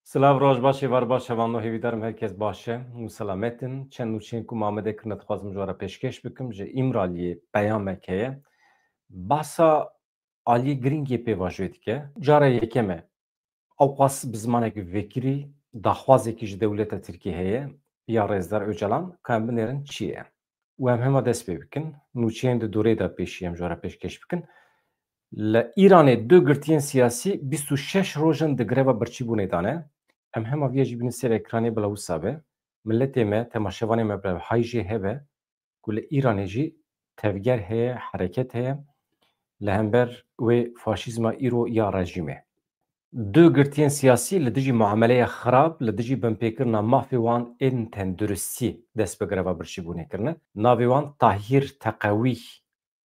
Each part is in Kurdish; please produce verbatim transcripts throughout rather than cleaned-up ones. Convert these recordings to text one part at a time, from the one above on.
Silav, roj baş, êvar baş, hevalno, hêvîdarim her kes baş e û selamet in. Çend nûçeyên ku me amade kirine dixwazim ji we re pêşkêş bikim, ji Îmraliyê peyamek heye. Bahsa aliyê girîng yê pêvajoyê dike. Cara yekem e. Ewqas bi zimanekî vekirî daxwazekî ji dewleta Tirkiyê heye ya Rêzdar Ocalan, ka em binêrin çi ye? Û em hema dest pê bikin. Nûçeyên di dorê de pêşî em ji we re pêşkêş bikin. Li Îranê du girtiyên siyasî bîst û şeş roj in di greva birçîbûnê de ne. Em hema viya jî bînin ser ekranê bila wisa be. Miletê me, temaşevanê me bi hay jê hebe ku li Îranê jî tevger heye, hereket heye li hember wê faşîzma îro ya rejîmê. Du girtiyên siyasî li dijî muameleya xirab, li dijî binpêkirina mafê wan ên tenduristî dest bi greva birçîbûnê kirine. Navê wan Tahîr Teqewî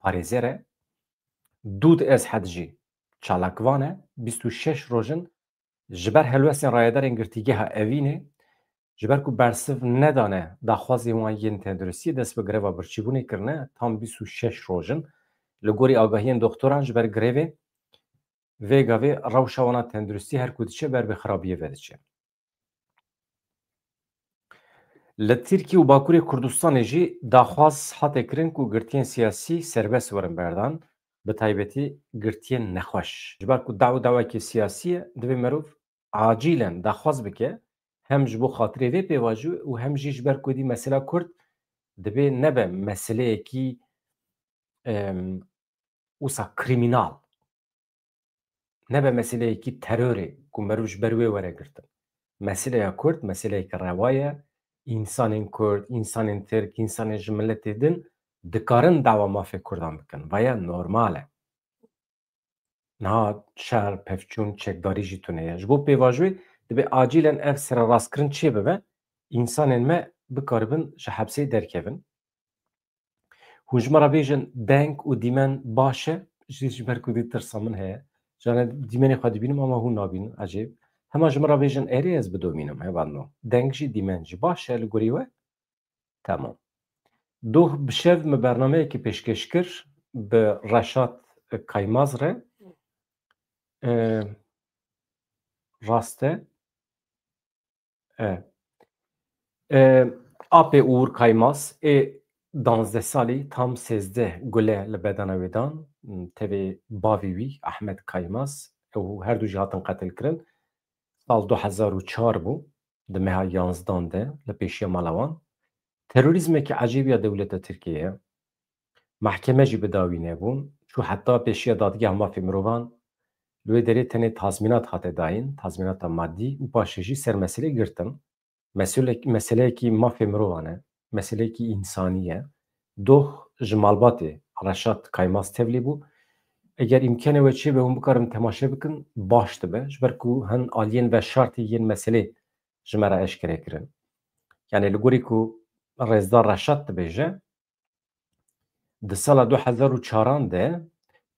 parêzer e. Dûd Ezhed jî çalakvan e. Bîst û şeş roj in ji ber helwestên rayedarên girtîgeha Evînê, ji ber ku bersiv nedane daxwazên wan yên tenduristiyê, dest bi greva birçîbûnê kirine, tam bîst û şeş roj in. Li gorî agahiyên doktoran ji ber grevê, vê gavê rewşa wan a tenduristî her ku diçe ber bi xirabiyê ve diçe. Li Tirkiye û Bakurê Kurdistanê jî daxwaz hate kirin ku girtiyên siyasî serbest werin berdan, bi taybetî girtiyên nexweş. Ji ber ku daw dawekî siyasî ye, divê merov acîlen daxwaz bike, hem ji bo xatirê vê pêvajoyê û hem jî ji ber ku êdî mesela Kurd dibê nebe meseleyekî, em, wisa krîmînal, nebe meseleyekî terorê ku merov ji ber wê were girtin. Meseleya Kurd meseleyeke rewa ye. Însanên Kurd, însanên Tirk, însanên ji miletê din dikarin dawa mafê Kurdan bikin. Vaya normal e. Niha şer, pevçûn, çekdarî jî tune ye. Ji bo pêvajoyê dibê acîlen ev sererastkirin çêbibe, însanên me bikaribin ji hepsê derkevin. Hûn ji me re bêjin deng û dîmen baş e? Jî ji ber ku dî tirsa min heye. Cane dîmenê xwe dibînim ama hûn nabînin. Ecêb. Hema ji min re bêjin erê ez bidomînim hevalno. Deng jî dîmen jî baş e li gorî we? Tamam. Doh bi şev min bernameyekî pêşkêş kir bi Reşat Kaymaz re. E, rast e. E, e, Apê Uğur Kaymaz ê danzdeh salî tam sêzdeh gule li bedena wê dan. Tevê bavî wî Ahmet Kaymaz, ew her du jî hatin qetil kirin. Sal du hezar û çar bû, di meha yanzdan de li pêşiya mala wan. Terorîzmekî ecêb ya dewleta Tirkiyê ye. Mehkeme jî bi dawî nebûn. Çû heta pêşiya dadgeha mafê mirovan. Li wê derê tenê tazmînat hate dayîn, tazmînata madî û paşê jî ser meselê girtin. Mesele-, meseleyekî mafê mirovan e, meseleyekî însanî ye. Doh ji malbatê Reşat Kaymaz tevlî bû. Eger îmkenê we çêbe hûn bikarin temaşe bikin, baş dibe. Ji ber ku hin aliyên veşartî yên meselê ji me re eşkere kirin. Yani li gorî ku Rêzdar Reşat dibêje, di sala du hezar û çaran de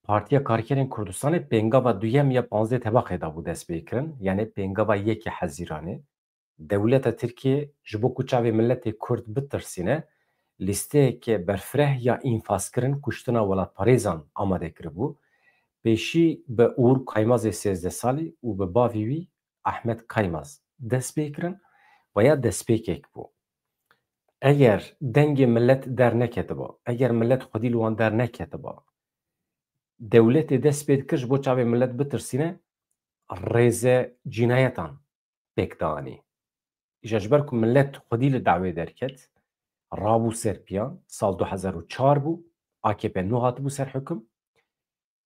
Partiya Karkerên Kurdistanê pêngava duyem ya panzdeh tebaxê de bû dest pê kirin, yani pêngava yekê Hezîranê. Dewleta Tirkiyê ji bo ku çavê miletê Kurd bitirsîne, lîsteyeke berfireh ya înfazkirin, kuştina welatparêzan amade kiribû. Pêşî bi Uğur Kaymazê sêzdeh salî û bi bavî wî Ahmet Kaymaz dest pê kirin. Veya destpêkek bû. Eger dengê milet derneketiba, eger milet xwedî li wan derneketiba, dewletê dest pê dikir ji bo çavê milet bitirsîne, rêze cînayetan pêk dianî. Îja ji ber ku milet xwedî li dawê derket, rabû ser piyan, sal du hezar û çar bû, A K P nû hatibû ser hukum.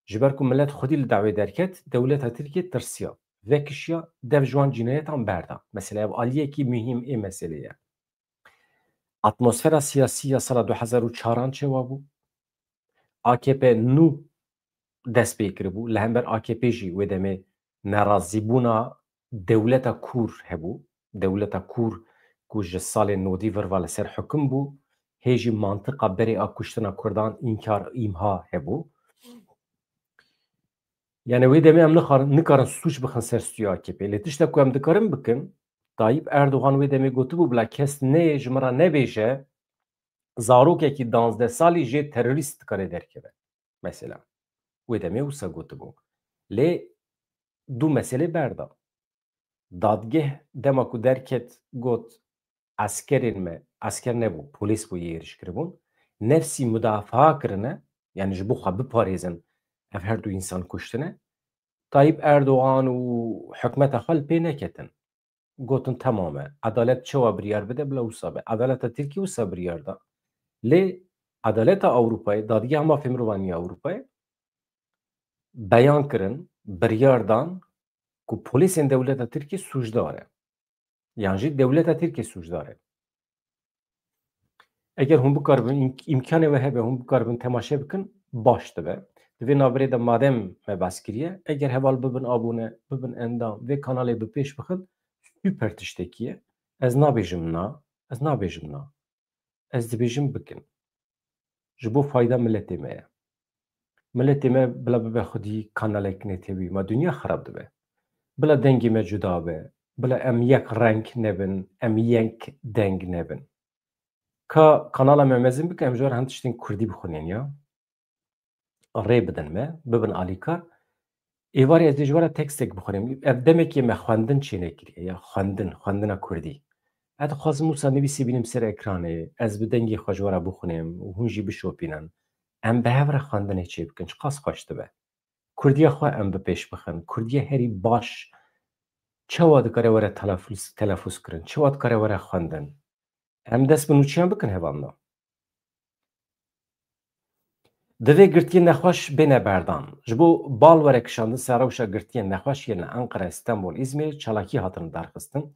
Ji ber ku milet xwedî li dawê derket, dewleta Tirkiyê tirsiya, vekişiya, dev ji wan cînayetan berda. Mesela ev aliyekî muhîm ê meselê ye. Atmosfera siyasî ya sala du hezar û çaran çêwa bû. A K P nû dest pê kiribû. Li hember A K P jî wê demê nerazîbûna dewleta kûr hebû. Dewleta kûr ku ji salên nodî vir ve li ser hukum bû, hê jî mantiqa berê a kuştina Kurdan, înkar, îmha hebû. Yani wê demê em nixar-, nikarin sûc bixin ser stûyê A K P. Lê tişta ku em dikarin bikin, Tayyip Erdogan wê demê gotibû, bila kes neyê ji min re nebêje, zarokekî danzdeh salî jê terorîst dikare derkeve. Mesela. Wê demê wisa gotibû. Lê du meselê berda. Dadgeh dema ku derket got, eskerên me, esker nebû, polîs bû yê êrîş kiribûn, nefsî mudafaa kirine, yani ji bo xwe biparêzin ev her du însan kuştine. Tayyip Erdogan û hikûmeta xwe li pê neketin. Gotin, temam e. Edalet çawa biryar bide, bila wisa be. Edaleta Tirkiyê wisa biryar da. Lê Edaleta Ewropayê, Dadgeha Mafê Mirovan ya Ewropayê beyan kirin, biryar dan ku polîsên dewleta Tirkiyê sûcdar e. Yan jî dewleta Tirkiyê sûcdar e. Eger hûn bikaribin, îmk-, îmkanê we hebe, hûn bikaribin temaşe bikin, baş dibe. Di vê navberê de madem me behs kiriye, eger heval bibin abone, bibin endam, vê kanalê bi pêş bixin, super tiştekî ye. Ez nabêjim na, ez nabêjim na. Ez dibêjim bikin. Ji bo fayda miletê me ye. Miletê me bila bibe xwedî kanalek netewî, ma dinya xirab dibe. Bila dengê me cuda be, bila em yek reng nebin, em yek deng nebin. Ka kanala me mezin bike, em ji we re hin tiştên kurdî bixwînin ya. Rê bidin me, bibin alîkar. Êvarê ez dê ji we re tekstek bixwînim. Ev demekê me xwendin çênekiriye ya, xwendin, xwendina kurdî. Ez dixwazim wisa nivîsê bînim ser ekranê, ez bi dengê xwe ji we re bixwînim û hûn jî bişopînin. Em bi hev re xwendinê çê bikin, çiqas xweş dibe. Kurdiya xwe em bi pêş bixin. Kurdiya herî baş çawa dikare were telafuz, telafuz kirin? Çawa dikare were xwendin? Em dest bi nûçiyan bikin hevalno. Divê girtiyên nexweş bêne berdan. Ji bo bal were kişandin ser rewşa girtiyên nexweş yên li Enqere, Stenbol, Îzmîr çalakî hatin darxistin.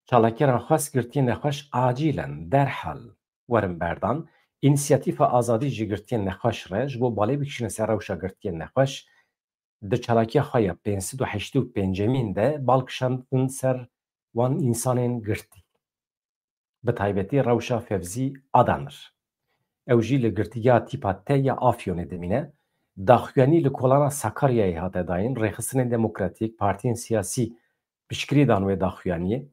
Çalakiyên xwest girtiyên nexweş acîlen, derhal werin berdan. Înisiyatîfa Azadî ji girtiyên nexweş re ji bo balê bikişîne ser rewşa girtiyên nexweş di çalakiya xwe ya pênc sed û heştê û pêncemîn de bal kişandin ser wan însanên girtî. Bi taybetî rewşa Fevzî Adanir. Ew jî li girtîgeha tîpa T ya Afyonê dimîne. Daxuyanî li kolana Sakaryayê hate dayîn. Rêxistinên demokratîk, partiyên siyasî piştgirî dan wê daxuyaniyê.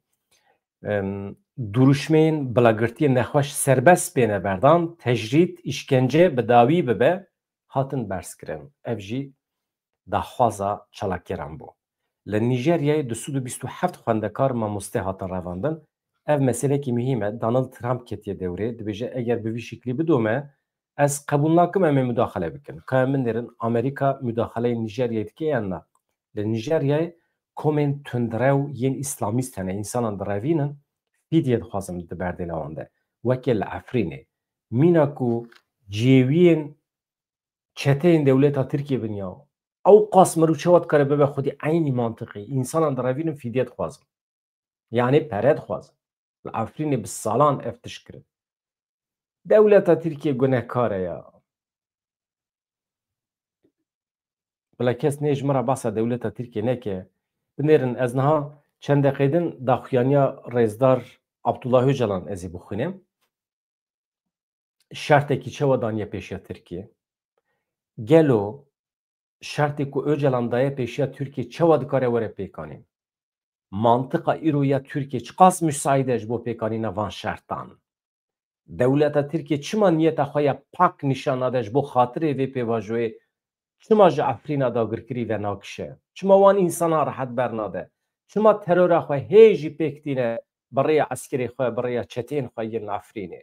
Em, duruşmeyên bilagirtiyên nexweş serbest bêne berdan, tecrîd, îşkence bi dawî bibe, hatin berzkirin. Ev jî daxwaza çalakgeran bû. Li Nîjeryayê du sed û bîst û heft xwendekar, mamoste hatin revandin. Ev meselekî muhîm e. Donald Trump ketiye dewrê. Dibêje, eger bi vî şiklî bidome, ez qebûl nakim em ê mudaxele bikin. Ka em binêrin, Amerîka mudaxeleyê Nîjeryayê dike yan na? Li Nîjeryayê komên tundrew yên îslamîst hene, însanan direvînin, fîdye dixwazin di berdêla wan de. Weke li Efrînê. Mîna ku cêwiyên çeteyên dewleta Tirkiyê bin ya, ew qas mirov çawa dikare bibe xwedî eynî mantiqî? Însanan direvînin, fîdye dixwazin. Yanî pere dixwazin. Li Efrînê bi salan ev tişt kirin. Dewleta Tirkiyê gunehkar e ya. Bila kes nê ji min re behsa dewleta Tirkiyê neke. Binêrin, ez niha çend deqê din daxuyaniya rêzdar Abdullah Ocalan ez ê bixwînim. Şertekî çawa daniye pêşiya Tirkiyê? Gelo şertê ku Ocalan daye pêşiya Tirkiyê çawa dikare were pêkanîn? Mantiqa îro ya Tirkiyê çiqas musaîd e ji bo pêkanîna van şertan? Dewleta Tirkiyê çima niyeta xwe ya pak nîşan nade ji bo xatirê vê pêvajoyê? Çima ji Efrîna dagirkirî venakişe? Çima wan însanan rehet bernade? Çima terora xwe hê jî pêk tîne bi rêya eskerê xwe, bi rêya çeteyên xwe yên li Efrînê?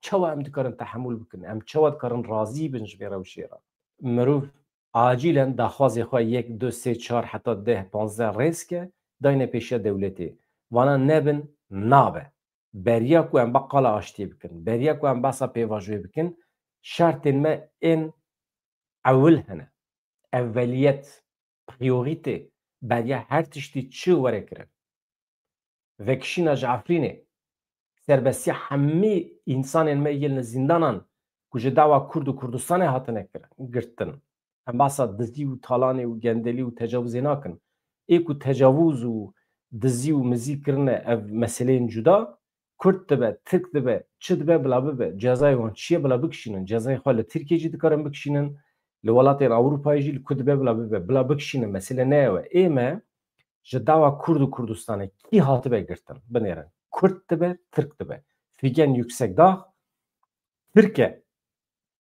Çawa em dikarin tehemûl bikin? Em çawa dikarin razî bin ji vê rewşê re? Mirov acîlen daxwazê xwe yek, du, sê, çar heta deh, panzdeh rêz ke, dayne pêşiya dewletê. Vana nebin, nabe. Beriya ku em ba qala aştiyê bikin, beriya ku em behsa pêvajoyê bikin, şertên me ên ewil hene. Eweliyet, priorîte, beriya her tiştî çi were kirin. Vekişîna ji Efrînê, serbestiya hemî însanên me yên li zîndanan ku ji dawa Kurd û Kurdistanê hatine kirin, girtin. Em behsa dizî û talanê û gendelî û tecavuzê nakin. Ê ku tecavuz û dizî û mizî kirine, ev meseleyên cuda, Kurd dibe, Tirk dibe, çi dibe, bila bibe. Cezayê wan çi ye, bila bikişînin. Cezayê xwe li Tirkiyê jî dikarin bikişînin. Li welatên Ewropayê jî li ku dibe, bila bibe. Bila bikişînin. Mesele ne ew e. Ê me ji dawa Kurd û Kurdistanê kî hatibe girtin? Binêrin. Kurd dibe, Tirk dibe. Figen Yüksekdağ Tirk e.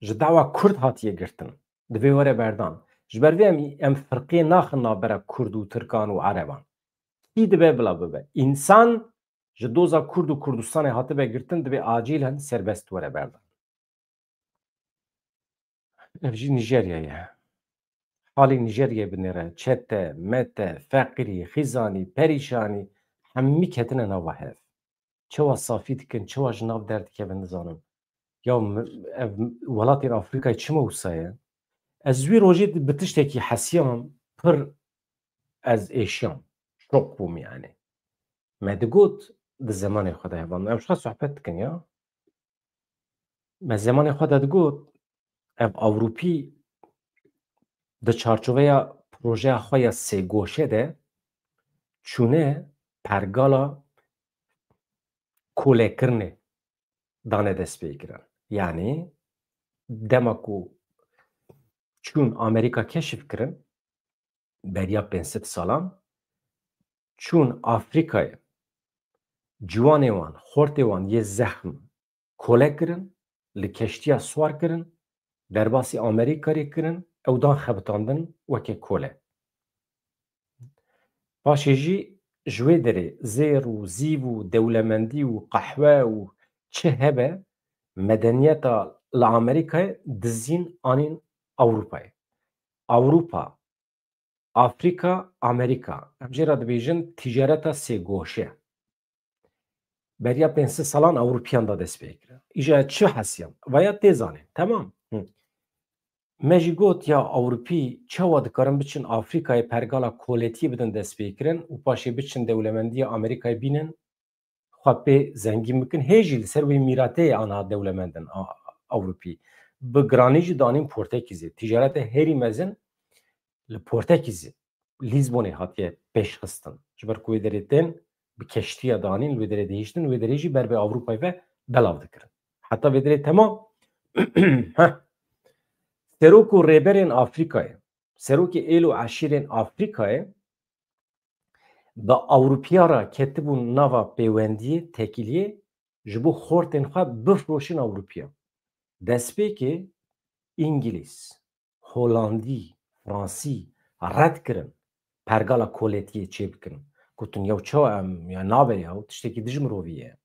Ji dawa Kurd hatiye girtin. Divê were berdan. Ji ber vê em, em firqê naxin navbera Kurd û Tirkan û Ereban. Kî dibe bila bibe. Însan ji doza Kurd û Kurdistanê hatibe girtin, divê acilen serbest were berdan. Ev jî Nîjerya ye. Halê Nîjeryayê binêre, çete, mete, feqirî, xîzanî, perîşanî, hemî ketine nava hev. Çawa safî dikin, çawa ji nav derdikevin, nizanim. Ya mi-, ev welatên Afrîkayê çima wisa ye? Ez wî rojê di-, bi tiştekî hesiyam, pir ez êşiyam. Şok bûm yani. Me digot di zemanê xwe de hevalno. Em ji xwe sohbet dikin ya. Me zemanê xwe de digot, ev Ewropî di çarçoveya projeya xwe ya sêgoşe de çûne pergala kolekirinê dane destpêkirin. Yani dema ku çûn Amerîka keşif kirin, beriya pênc sed salan, çûn Afrîkayê, ciwanê wan, xortê wan yê zexm kole kirin, li keştiya swar kirin, derbasî Amerîkarê kirin, ew dan xebitandin weke kole. Paşê jî ji wê derê zêr û zîv û dewlemendî û qehwe û çi hebe, medeniyeta li Amerîkayê dizîn anîn Ewropayê. Ewropa, Afrîka, Amerîka. Em jê re dibêjin ticareta sêgoşe. Beriya pênc sed salan Ewropiyan da dest pê kirin. Îja çi hesiyan? Vaya tê zanîn. Temam. Hı. Me jî got ya Ewropî çawa dikarin biçin Afrîkayê pergala koletiyê bidin dest pê kirin û paşê biçin dewlemendiya Amerîkayê bînin, xwe pê zengîn bikin. Hê jî li ser wê mîrateyê aniha dewlemend in a-, Ewropî. Bi giranî jî danîn Portekîzê. Ticareta herî mezin li Portekîzê, Lîzbonê hatiye pêşxistin. Ji ber ku wê derê tên bi keştiya danîn, li wê derê dihiştin, wê derê jî ber bi Ewropayê ve belav dikirin. Heta vê derê tema, heh. Serok û rêberên Afrîkayê, serokê êl û eşîrên Afrîkayê bi Ewropiya re ketibûn nava pêwendiyê, tekiliyê, ji bo xortên xwe bifroşin Ewropiya. Destpêkê Îngilîz, Holandî, Fransî red kirin pergala koletiyê çêbikin. Gotin, "Yew çawa em, ya nabe ya, tiştekî dij mirovî ye.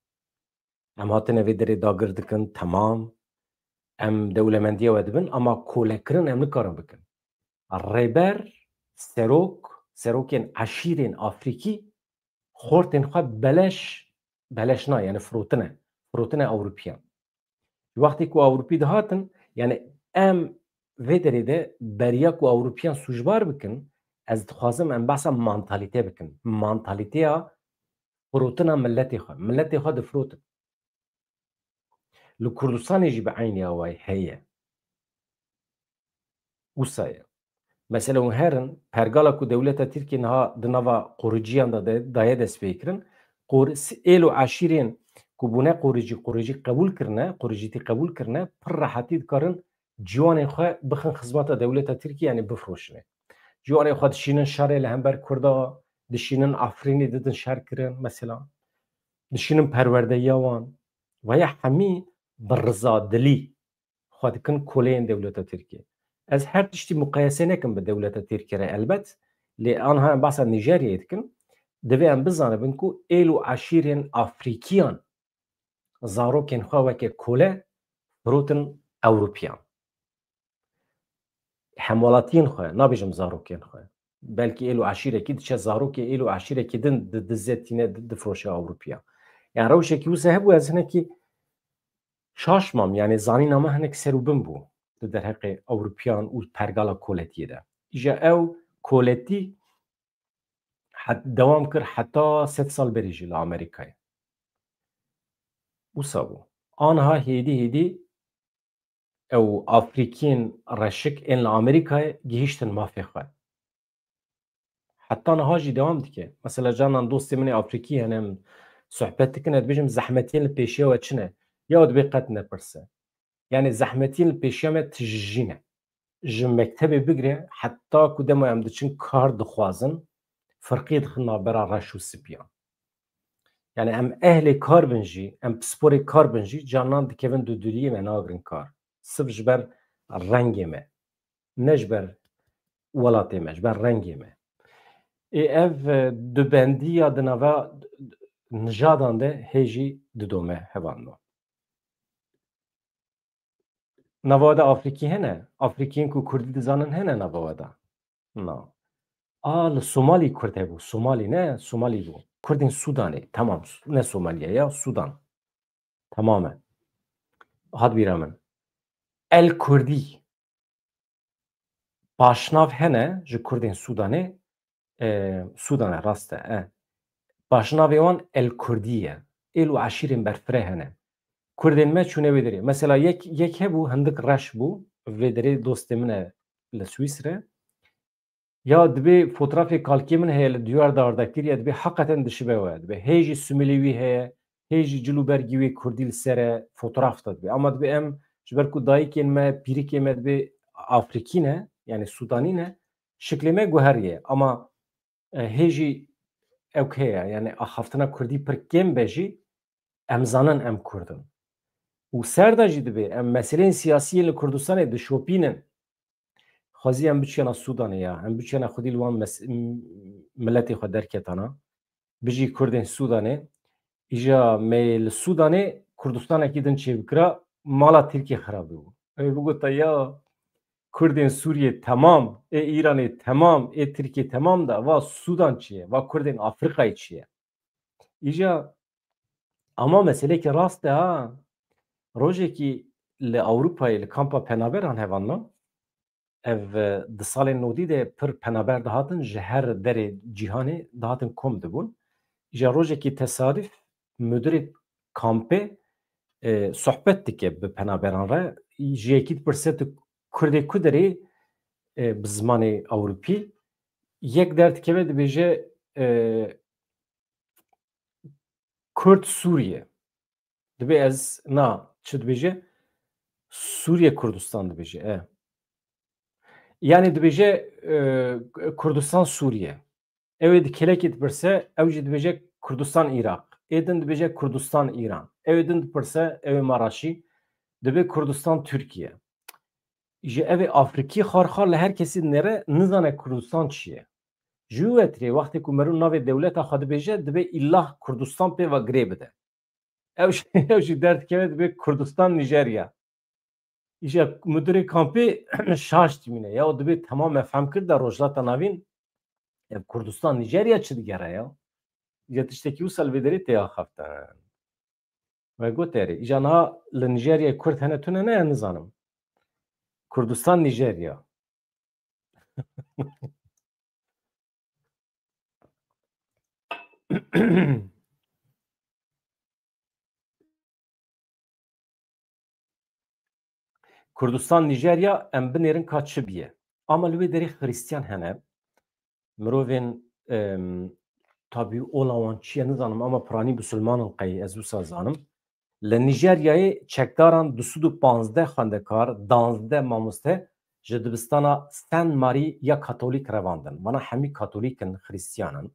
Em hatine vê derê dagir dikin, temam. Em dewlemendiya we dibin, ama kolekirin em nikarin bikin." Rêber, serok, serokên eşîrên Afrîkî xortên xwe beleş, beleş na, yani firotine, firotine Ewropiyan. Wextê ku Ewropî dihatin, yani em vê derê de beriya ku Ewropiyan sûcbar bikin, ez dixwazim em behsa mantalîte bikin. Mantalîteya firotina miletê xwe. Miletê xwe difirotin. Li Kurdistanê jî bi eynî awayî heye. Wisa ye. Mesela hûn herin, pergala ku dewleta Tirkiyê niha di nava qoriciyan de, de daye destpêkirin, qor-, êl û eşîrên ku bûne qoricî, qoricî qebûl kirine, qoricîtî qebûl kirine, pir rehetî dikarin ciwanên xwe bixin xizmeta dewleta Tirkiyê, yani bifroşine. Ciwanên xwe dişînin şerê li hember Kurda, dişînin Efrînê didin şer kirin, mesela. Dişînin perwerdeyiya wan. Vaya hemî bi rizadilî xwe dikin koleyên dewleta Tirkiyê. Ez her tiştî muqayese nekim bi dewleta Tirkiyê re elbet, lê anha em behsa Nîjeryayê dikin, divê em bizanibin ku êl û eşîrên Afrîkiyan zarokên xwe weke kole firotin Ewropiyan. Hemwelatiyên xwe, nabêjim zarokên xwe. Belkî êl û eşîrekî diçe zarokê êl û eşîrekî din di-, dize tîne di-, difroşe Ewropiya. Yani rewşekî wisa hebû, ez hinekî şaş mam, yani zanîna me hinek ser û bin bû di derheqê Ewropiyan û pergala koletiyê de. Îja ew koletî het-, dewam kir heta sed sal berê jî li Amerîkayê. Wisa bû. Anha hêdî hêdî ew Afrîkiyên reşik ên li Amerîkayê gihîştin mafê xwe. Heta niha jî dewam dike. Mesela canan dostê min ê Afrîkî hene, em sohbet dikin, ez dibêjim, zehmetiyên li pêşiya we çi ne? Ya dibê qet nepirse. Yani zehmetiyên li pêşiya me tijî ne. Ji mektebê bigire heta ku dema em diçin kar dixwazin, firqiyê dixin navbera reş û sipiyan. Yani em ehlê kar bin jî, em pisporê kar bin jî, canan dikevin duduliyê me, nagrin kar. Sirf ji ber rengê me. Ne ji ber welatê me, ji ber rengê me. Ê ev, e, dubendiya di nava nijadan de hê jî didome hevalno. Nava de Afrîkî hene? Afrîkîn ku Kurdî dizanin hene nava de? Na. A, li Somalî Kurd hebû. Somalî ne, Somalî bû. Kurdên Sûdanê. Tamam. Ne Somaliye ya, Sûdan. Tamam e. Hat bîra min. El Kurdî. Paşnav hene ji Kurdên Sûdanê. E, Sûdanê rast e. E. Paşnavê wan El Kurdî ye. Êl û eşîrên berfireh hene. Kurdên me çûne wê derê. Mesela yek, yek hebû, hindik reş bû. Vê derê dostê min e li Swîsre. Ya dibê fotrafê kalkê min heye li diyar de arde kiriye, dibê heqeten dişibe we. Dibê hê jî similê wî heye, hê jî cil û bergî wê kurdî li ser e, fotraf de dibê. Ama dibê em, ji ber ku dayikên me, pîrikê me dibê Afrîkî ne, yani Sûdanî ne, şiklê me guheriye. Ama, e, hê jî ewk heye, yani axaftina kurdî pir kêm be jî, em zanin em Kurd in. Û ser de jî dibê em meseleyên siyasî yên li Kurdistanê dişopînin. Xwezî em biçiyana Sûdanê ya, em biçiyana xwedî li wan mes-, m-, miletê xwe derketana. Bijî Kurdên Sûdanê. Îja me li Sûdanê Kurdistanekî din çêbikira, mala Tirkiyê xirab bû. Ew bigota ya Kurdên Sûriyê temam, ê Îranê temam, ê Tirkiyê temam da, va Sûdan çi ye, va Kurdên Afrîkayê çi ye? Îja, ama meselekî rast e ha. Rojekî li Ewropayê, li kampa penaberan hevalno, ev, e, di salên nodî de pir penaber dihatin, ji her derê cîhanê dihatin kom dibûn. Îja rojekî tesaduf mudirê kampê, e, sohbet dike bi penaberan re. Ji yekî dipirse tu Kurdê ku derê, e, bi zimanê Ewropî. Yek derdikeve dibêje, e, Kurd Sûriye. Dibê ez, na, çi dibêje? Sûriye Kurdistan dibêje, e. Yani dibêje, e, Kurdistan Sûriye. Ew ê di kelekê dipirse, ew jî dibêje Kurdistan Iraq. Ê din dibêje Kurdistan Îran. Ew ê din dipirse, ew ê Maraşî, dibê Kurdistan Tirkiye. Ji ev ê Afrîkî xar xar li her kesî dinêre, nizane Kurdistan çi ye. Ji wî wetirê wextê ku meriv navê dewleta xwe dibêje, dibê îllah Kurdistan pê ve girê bide. Ew jî, ew jî derdikeve dibê Kurdistan Nîjerya. Îja mudirê kampê şaş dimîne. Ya dibê temam me fehm kir de Rojhilata Navîn, ev Kurdistan Nîjerya çi digere ya? Ya tiştekî wisa li vê derê tê axaftin. Me got erê. Îja niha li Nîjeryayê Kurd hene tune ne, nizanim. Kurdistan Nîjerya. Kurdistan, Nîjerya, em binêrin ka çi biye. Ama li wê derê Xirîstiyan hene. Mirovên, em, tabî ola wan çi ye nizanim, ama piranî bisilman in qey ez wisa zanim. Li Nîjeryayê çekdaran du sed û panzdeh xwendekar, danzdeh mamoste ji dibistana Saint Marie ya Katolîk revandin. Vana hemî Katolîk in, Xirîstiyan in.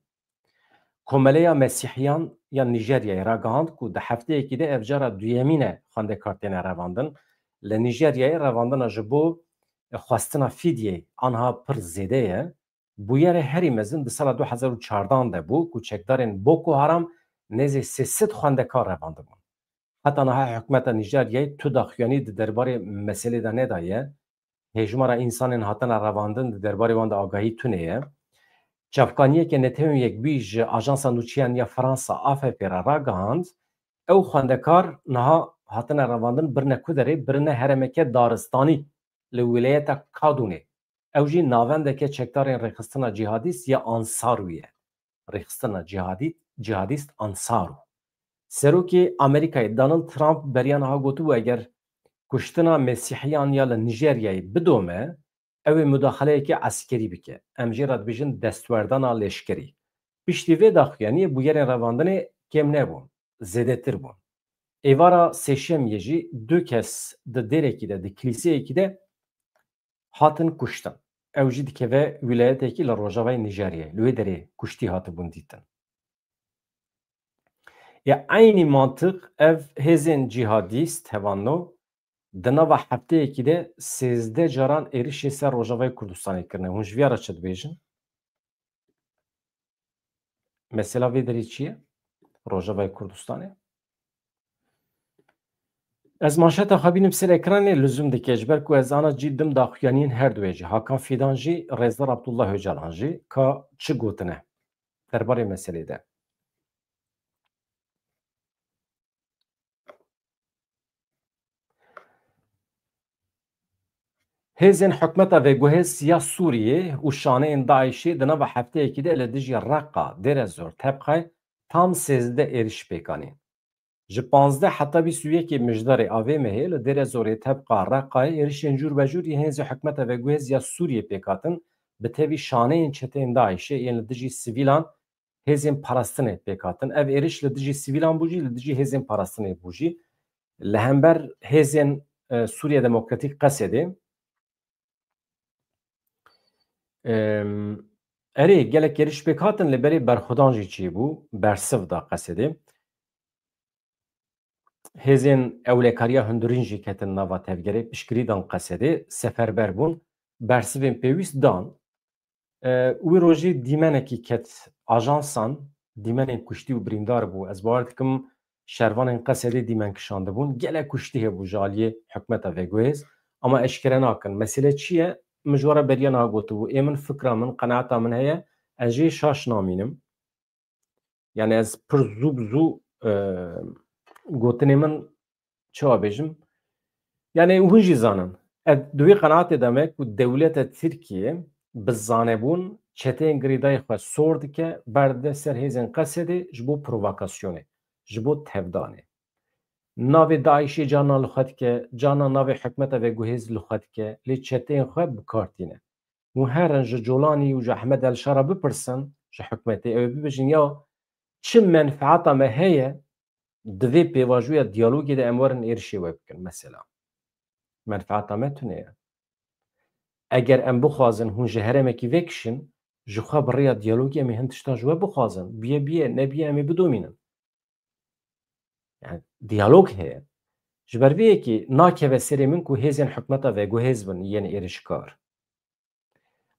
Komeleya Mesîhiyan ya Nîjeryayê ragihand ku di hefteyekî de ev cara duyemîn e xwendekar têne revandin. Li Nîjeryayê revandina ji bo xwestina fîdyê anha pir zêde ye. Bûyerê herî mezin di sala du hezar û çardan de bû ku çekdarên Boko Haram nêzî sê sed xwendekar revandibûn. Heta niha hikûmeta Nîjeryayê tu daxuyanî di derbarê meselê de nedaye. Hêjmara însanên hatine revandin di derbarê wan de agahî tune ye. Çavkaniyeke Netewên Yekbûyî ji Ajansa Nûçeyan ya Fransa, A F P, re ragihand, ew xwendekar niha hatine revandin, birine ku derê, birine herêmeke daristanî li wîlayeta Kadûnê. Ew jî navendeke çekdarên rêxistina cîhadîst ya Ansarû ye. Rêxistina cîhadî-, cîhadîst Ansaru. Serokê Amerîkayê Donald Trump beriya niha gotibû, eger kuştina Mesîhiyan ya li Nîjeryayê bidome, ew ê mudaxaleyekê eskerî bike. Em jê re dibêjin destwerdana leşkerî. Piştî vê daxuyaniyê bûyerên revandinê kêm nebûn, zêdetir bûn. Êvara sêşemiyê jî du kes di dêrekî de, di kilîseyekî de hatin kuştin. Ew jî dikeve wîlayetekî li rojavayê Nîjeryayê. Li wê derê kuştî hatibûn dîtin. Ya eynî mantiq, ev hêzên cîhadîst, hevalno, di nava hefteyekî de sêzdeh caran êrişê ser Rojavayê Kurdistanê kirine. Hûn ji vîya re çi dibêjin? Mesela vê derê çi ye? Rojavayê Kurdistanê. Ez manşeta xwe bînim ser ekranê, luzum dike, ji ber ku ez ana cî dim daxuyaniyên her duê jî, Hakan Fidan jî, Rêzdar Abdullah Ocalan jî, ka çi gotine derbarê meselê de. Hêzên hikûmeta veguhêz ya Sûriyê û şaneyên DAIŞê di nava hefteyekî de li dijî Reqa, Dêrezor, Tebqay tam sêzdeh êriş pêk anîn. Ji panzdeh heta bîst û yekê Mijdarê a vê mehê li Dêrezorê, Tebqa, Reqayê êrişên cûr be cûr yên hêzên hikûmeta veguhêz ya Sûriyê pêk hatin, bi tevî şaneyên çeteyên DAIŞê yên li dijî sivîlan hêzên parastinê pêk hatin. Ev êriş li dijî sivîlan bû jî, li dijî hêzên parastinê bû jî. Li hember hêzên, e, Sûriye Demokratîk, Qesedê. Em, erê, gelek êriş pêk hatin, lê berê berxwedan jî çêbû, bersiv da Qesedê. Hêzên ewlekariya hundirîn jî ketin nava tevgerê, piştgirî dan Qesedê, seferber bûn, bersivên pêwîst dan. E, wî rojî dîmenekî ket ajansan, dîmenên kuştî û birîndar bû. Ez bawer dikim şervanên Qesedê dîmen kişandibûn. Gelek kuştî hebû ji aliyê hikûmeta veguhêz. Ama eşkere nakin. Mesele çi ye? Min ji we re beriya niha gotibû. Ê min fikra min, qenaeta min heye. Ez jê şaş namînim. Yani ez pir zû bi zû, e, gotinê min çawa bêjim? Yani hûn jî zanin. Ez di wî qenaatê de me ku dewleta Tirkiye bi zanebûn çeteyên girêdayî xwe sor dike, berde ser hêzên Qesedê ji bo provokasyonê, ji bo tevdanê. Navê DAIŞê carna li xwe dike, carna navê hikûmeta veguhêz li xwe dike, lê çeteyên xwe bi kar tîne. Hûn herin ji Colanî û ji Ehmed El Şara bipirsin, ji hikûmetê, ew ê bibêjin, ya çi menfeeta me heye, di vê pêvajoya diyalogê de em werin êrişê we bikin, mesela. Menfeeta me tune ye. Eger em bixwazin hûn ji herêmekî vekişin, ji xwe bi rêya diyalogê em ê hin tiştan ji we bixwazin. Biye biye, nebiye em ê bidomînin. Yani diyalog heye. Ji ber vê yekê nakeve serê min ku hêzên hikûmeta veguhêz bin yên êrişkar.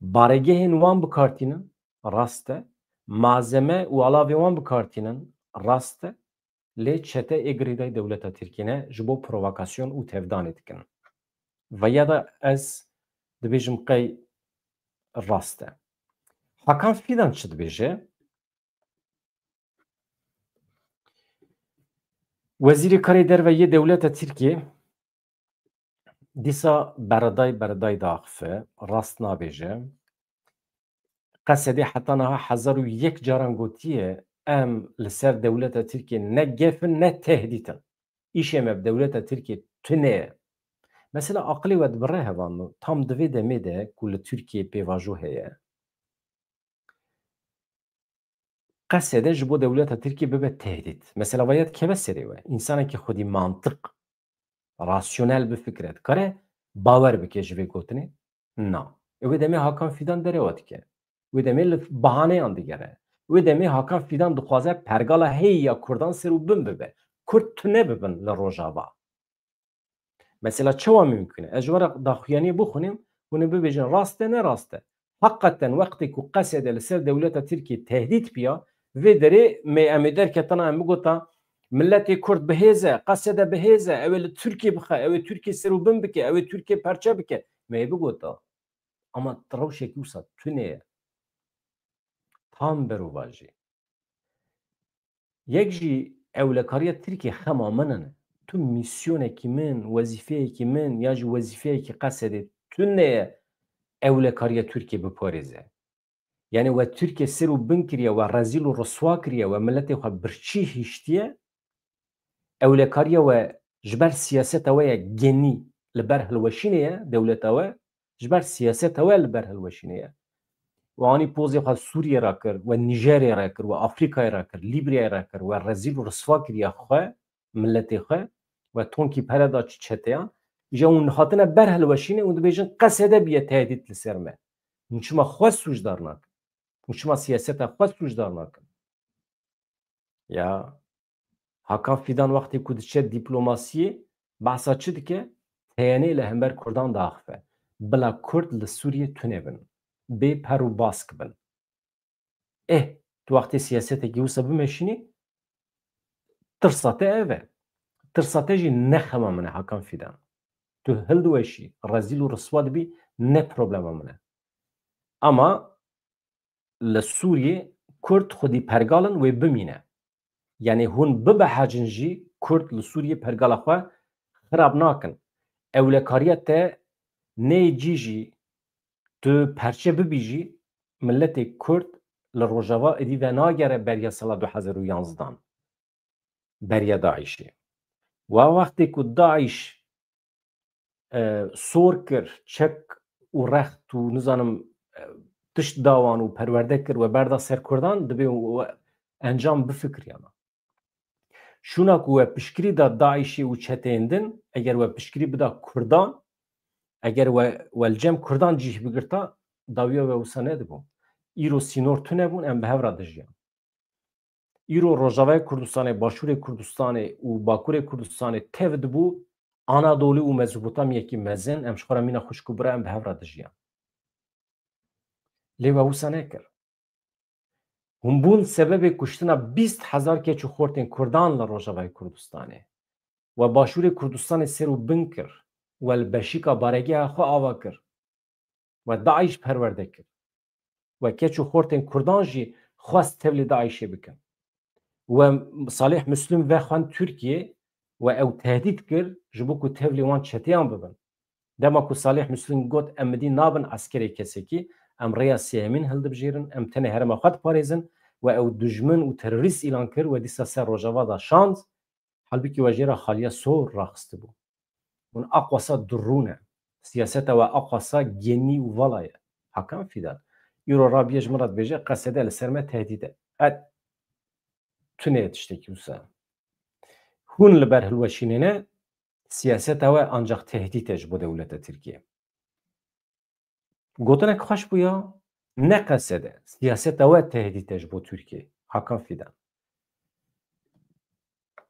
Baregehên wan bikartînin, rast e. Malzeme û alavê wan bikartînin, rast e. Lê çete ê girêdayî dewleta Tirkiyê ne, ji bo provokasyon û tevdanê dikin. Ve ya da ez dibêjim qey rast e. Hakan Fidan çi dibêje? Wezîrê Karê Derve yê dewleta Tirkiyê dîsa bereday bereday diaxife, rast nabêje. Qesedê heta niha hezar û yek caran gotiye, em li ser dewleta Tirkiyê ne gef in, ne tehdît in. Îşê me bi dewleta Tirkiyê tune ye. Mesela aqilê we dibire hevalno, tam di vê demê de ku li Tirkiyê pêvajo heye, Qesede ji bo dewleta Tirkiyê bibe tehdît. Mesela vaya dikeve serê we. Însanekî xwedî mantiq, rasyonel bifikire, dikare bawer bike ji vê gotinê? Na. Ê wê demê Hakan Fidan derewa dike. Wê demê li bahaneyan digere. Wê demê Hakan Fidan dixwaze pergala heyî ya Kurdan ser û bin bibe. Kurd tune bibin li Rojava. Mesela çawa mimkun e? Ez ji we re daxuyaniyê bixwînim, hûn ê bibêjin rast e, ne rast e. Heqeten wextê ku Qesede li ser dewleta Tirkiyê tehdît biya, vê derê me em ê derketina em bigota, miletê Kurd bi hêz e, Qesede bi hêz e, ew ê li Tirkiyê bixe, ew ê Tirkiyê ser û bin bike, ew ê Tirkiyê perçe bike. Me ê bigota. Ama rewşekî wisa tune ye. Tam berovajî. Yek jî ewlekariya Tirkiyê xema min in. Tu mîsyonekî min, wezîfeyekî min ya jî wezîfeyekî Qesedê tune ye ewlekariya Tirkiyê biparêze. Yani we Tirkiye ser û bin kiriye, we rezîl û riswa kiriye, we miletê xwe birçî hiştiye. Ewlekariya we ji ber siyaseta we ye genî li ber hilweşînê ye, dewleta we ji ber siyaseta we li ber hilweşînê ye. We anî pozê xwe Sûriyê re kir, we Nîjerê re kir, we Afrîkayê re kir, Lîbyayê re kir, we rezîl û riswa kiriye xwe, miletê xwe, we tonkî pere da çi çeteyan. Îja hûn hatine ber hilweşînê, hûn dibêjin Qesede biye tehdît li ser me. Hûn çima xwe sûcdar nakin? Hûn çima siyaseta xwe sûcdar nakin? Ya Hakan Fidan wextê ku diçe dîplomasiyê, behsa çi dike? T Y N'ê li hember Kurdan diaxife. Bila Kurd li Sûriyê tune bin. Bê per û bask bin. Eh, Tu wextê siyasetekî wisa bimeşînî, tirsa te ev e. Tirsa te jî ne xema min e, Hakan Fidan. Tu hildiweşî, rezîl û riswa dibî, ne problema min e. Ama li Sûriyê Kurd xwedî pergal in wê bimîne. Yanî hûn bibehecin jî Kurd li Sûriyê pergala xwe xirab nakin. Ewlekariya te neyê cî jî, tu perçe bibî jî, miletê Kurd li Rojava êdî venagere beriya sala du hezar û yanzdan, beriya DAIŞê. Wa wextê ku DAIŞ, e, sor kir, çek û rext û nizanim, e, tişt da wan û perwerde kir we berda ser Kurdan, dibê we encam bifikiriyana. Şûna ku we piştgirî da DAIŞê û çeteyên din, eger we piştgirî bida Kurdan, eger we, we li cem Kurdan cîh bigirta, dawiya we wisa nedibû. Îro sînor tune bûn, em bi hev re dijiyan. Îro Rojavayê Kurdistanê, Başûrê Kurdistanê û Bakurê Kurdistanê tev dibû Anadolî û Mezopotamyekî mezin, em ji xwe re mîna xwişk û bira, em bi hev re dijiyan. Lê we wisa nekir. Hûn bûn sebebê kuştina bîst hezar keç û xortên Kurdan li Rojavayê Kurdistanê. We Başûrê Kurdistanê ser û bin kir. We li beşîka baregeha xwe ava kir. We DAIŞ perwerde kir. We keç û xortên Kurdan jî xwest tevlî DAIŞê bikin. We Salih Müslim vexwend Tirkiyê, we ew tehdît kir, ji bo ku tevlî wan çeteyan bibin. Dema ku Salih Müslim got, "Em midî nabin eskerê kesekî, em rêya sêyemîn hildibijêrin, em tenê herêma xwe diparêzin", we ew dijmin û terorîst îlan kir, we dîsa ser Rojava da şand, halbikî we jê re xaliya sor raxistibû. Hûn aqwasa durû ne. Siyaseta we aqwasa genî û vala ye. Hakan Fidan. Îro rabiye ji min re dibêje, "Qesede li ser me tehdît e." Et tune ye tiştekî wisa. Hûn li ber hilweşînê ne, siyaseta we ancak tehdît e ji bo dewleta Tirkiye. Gotinek xweş bû ya, ne qesede. Siyaseta we tehdît e ji bo Tirkiye. Hakan Fidan.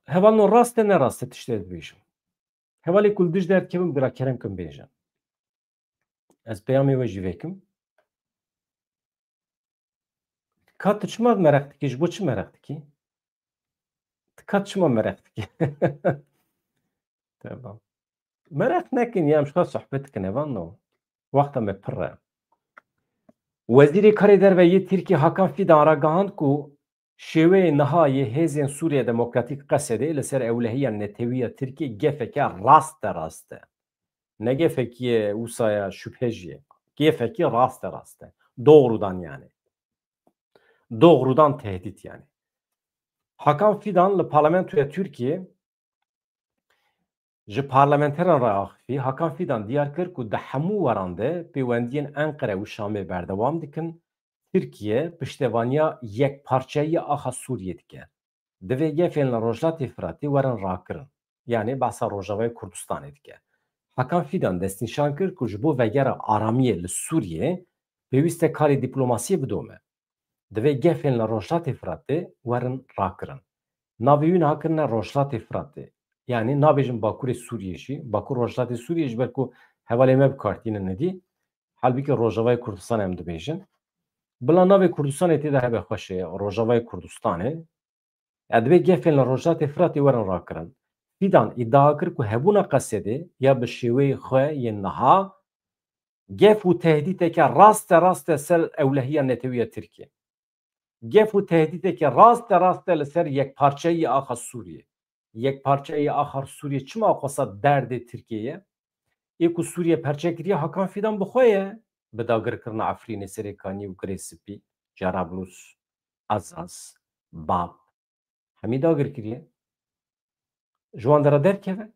Hevalno, rast e, ne rast e, tiştê dibêjim. Hevalê ku li dij derdikevin, bira kerem kin bêjin. Ez peyamê we jî vekim. Ka tu çima mereq dikî? Ji bo çi mereq dikî? Tu ka çima mereq dikî? Tamam. Mereq nekin ya, em ji xwe sohbet dikin, hevalno. Wexta me pir e. Wezîrê Karê Derve yê Tirkiyê Hakan Fidan ragihand ku şêweyê niha yê hêzên Sûriye Demokratîk, Qesedê, li ser ewlehiya netewî ya Tirkiyê gefeke raste rast e. Ne gefekî ye wisa ya şüphe jî ye. Gefekî raste rast e. Doğrudan yani. Doğrudan tehdit yani. Hakan Fidan li parlamentoya Tirkiyê ji parlamenteran re axifî. Hakan Fidan diyar kir ku di hemû weran de pêwendiyên Enqere û Şamê berdewam dikin. Tirkiye piştevaniya yekparçeyiya axa Sûriyê dike. Divê gefên li Rojhilatê Firatê werin rakirin. Yanî behsa Rojavayê Kurdistanê dike. Hakan Fidan destnîşan kir ku ji bo vegera aramiyê li Sûriyê pêwîst e karê dîplomasiyê bidome. Divê gefên li Rojhilatê Firatê werin rakirin. Navê wî niha kirine Rojhilatê Firatê. Yanî nabêjin Bakurê Sûriyê jî. Bakur Rojhilatê Sûriyê ji ber ku hevalê me bi kar tînin êdî. Halbikî Rojavayê Kurdistanê em dibêjin. Bila navê Kurdistanê tê de hebe xweş e, Rojavayê Kurdistanê. Ya divê gefên li Rojhilatê Firatê werin rakirin. Fidan îdia kir ku hebûna Qesedê ya bi şêweyê xwe yên niha gef û tehdîteke raste raste ser ewlehiya netewî ya Tirkiyê. Gef û tehdîteke raste raste li ser yekparçeyî axa Sûriyê. Yekparçeyî axa Sûriyê çima xwesa derdê Tirkiyê ye? Ê ku Sûriye perçe kiriye, Hakan Fidan bi xwe ye. Bi dagirkirina Efrînê, Serêkanî û Girê Spî, Cerablus, Azaz, Bab. Hemî dagir kiriye. Ji wan dera derkeve.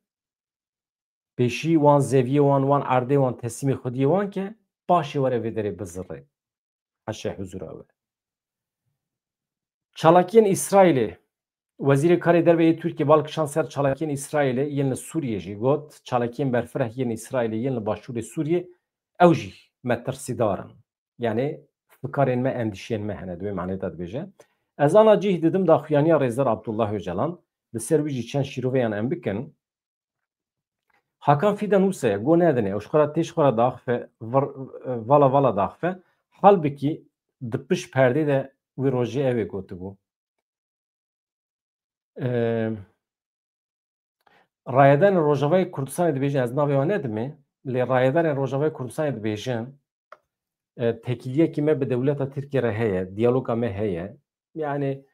Pêşî wan zeviyê wan, wan erdê wan, teslîmê xwediyê wan ke, paşê were vê derê bizirê. Heşê huzura we. Çalakiyên Îsraîlê. Wezîrê Karê Derve yê Tirkiyê bal kişand ser çalakiyên Îsraîlê yên li Sûriyê jî, got, çalakiyên berfireh yên Îsraîlê yên li başûrê Sûriyê, ew jî metirsîdar in. Yanî fikarên me, endîşeyên me hene, di wê manê de dibêje. Ez ana cih didim daxuyaniya Rêzdar Abdullah Ocalan, li ser wî jî çend şîroveyan em bikin. Hakan Fidan wisa ye, go nedinê, ew ji xwe re tê ji xwe re daxife, vir-, vala vala daxife. Halbikî di pişt perdê de Wî rojê ew ê gotibû. Ee, Rayedarên Rojavayê Kurdistanê dibêjin, ez navê wan nedimê, lê rayedarên Rojavayê Kurdistanê dibêjin, e, tekîliyekî me bi dewleta Tirkiyê re heye, diyaloga me heye. Yani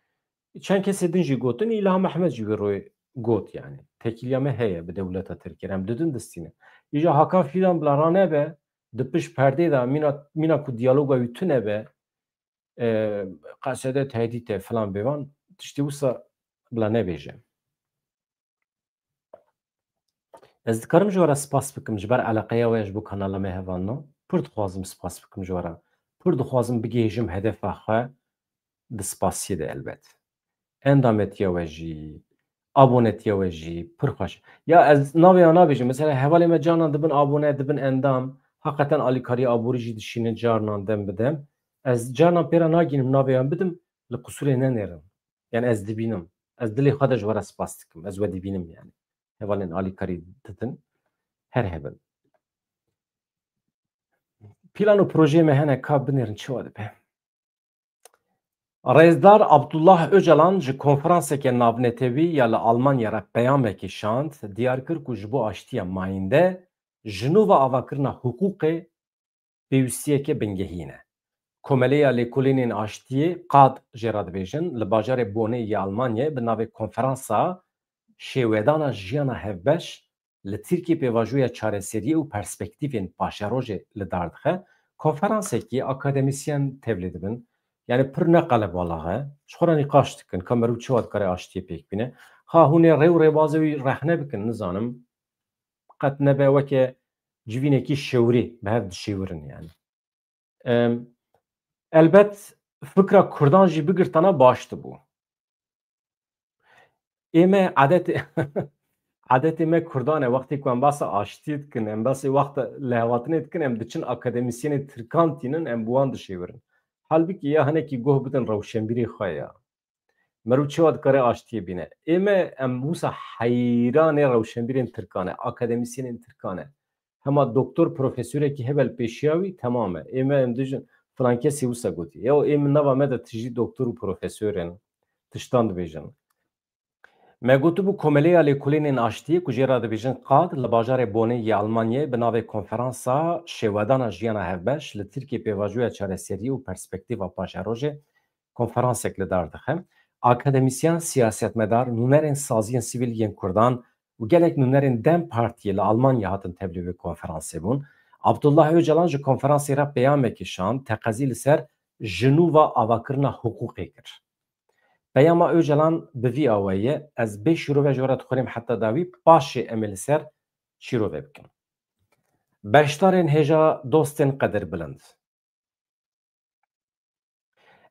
çend kesê din jî gotin, Îlham Ehmed jî wê royê got yani. Tekîliya me heye bi dewleta Tirkiyê re. Em didin distîne. Îja Hakan Fîdan bila ranebe, di pişt perdê de mîna, mîna ku diyaloga wî tune be, e, qesede tehdît e filan bêvan, tiştê wisa bila nebêje. Ez dikarim ji we re spas bikim ji ber eleqeya we ji bo kanala me hevalno. Pir dixwazim spas bikim ji we re. Pir dixwazim bigihêjim hedefa xwe di spasiyê de elbet. Endametiya we jî, abonetiya we jî pir xweş. Ya ez navê wan nabêjim. Mesela hevalê me carnan dibin abone, dibin endam. Heqeten alîkarî aborî jî dişînin carnan dem bi dem. Ez carnan pê re nagînim navê wan bidim, li qusûrê nenêrin. Yani ez dibînim. Ez dilê xwe de ji we re spas dikim. Ez we dibînim yani. Hevalên alîkarî didin. Her hebin. Plan û projeyê me hene ka binêrin çi wa dibe. Rêzdar Abdullah Ocalan ji konferanseke navnetewî ya li Almanya re peyamekî şand, diyar kir ku ji bo aştiya mayînde ji nû ve avakirina hiqûqê pêwîstiyeke bingehîn e. Komeleya Lêkolînên Aştiyê, qad jê re dibêjin, li bajarê Bonê yê Almanyayê bi navê Konferansa Şêwedana Jiyana Hevbeş li Tirkiyê pêvajoya çareseriyê û perspektîfên paşerojê li dar dixe. Konferansekî akademîsyen tevlî dibin. Yani pir ne qelebalix e. Ji xwe re nîqaş dikin ka meriv çawa dikare aştiyê pêk bîne. Ha hûn ê rê û rêbazê wî rexne bikin, nizanim. Qet nebe weke civînekî şewirî bi hev dişêwirin yani. Em, elbet fikra Kurdan jî bigirtana baş dibû. Ê me edetê, edetê me Kurdan e, wextê ku em basa aştiyê dikin, em basê wexta lihevhatinê dikin, em diçin akademîsyenê Tirkan tînin, em bi wan dişêwirin. Halbikî ya hinekî guh bidin rewşenbîrê xwe ya. Meriv çawa dikare aştiyê bîne? Ê me em wisa heyranê rewşenbîrên Tirkan e, akademîsyenên Tirkan e. Hema doktor profesorekî hebe li pêşiya wî temam e. Ê me em dijin filan kesî wisa gotî. Ya ê min nava me de tijî doktor û profesor in. Tiştan dibêjin. Me gotibû Komeleya Lêkolînên Aştiyê ku jê re dibêjin qad li bajarê Bonê yê Almanyayê bi navê Konferansa Şêwedana Jiyana Hevbeş li Tirkiyê pêvajoya çareseriyê û perspektîfa paşerojê konferansek li dar dixe. Akademîsyen, siyasetmedar, nûnerên saziyên sivîl yên Kurdan û gelek nûnerên dem Partiyê li Almanya hatin tevlî vê konferansê bûn. Abdullah Ocalan ji konferansê re peyamekî şand, teqezî li ser ji nû ve avakirina hiqûqê kir. Peyama Ocalan bi vî awayî ye, ez bê şîrove ji we re dixwînim heta dawî, paşê em ê li ser şîrove bikin. Beşdarên hêja, dostên qedirbilind.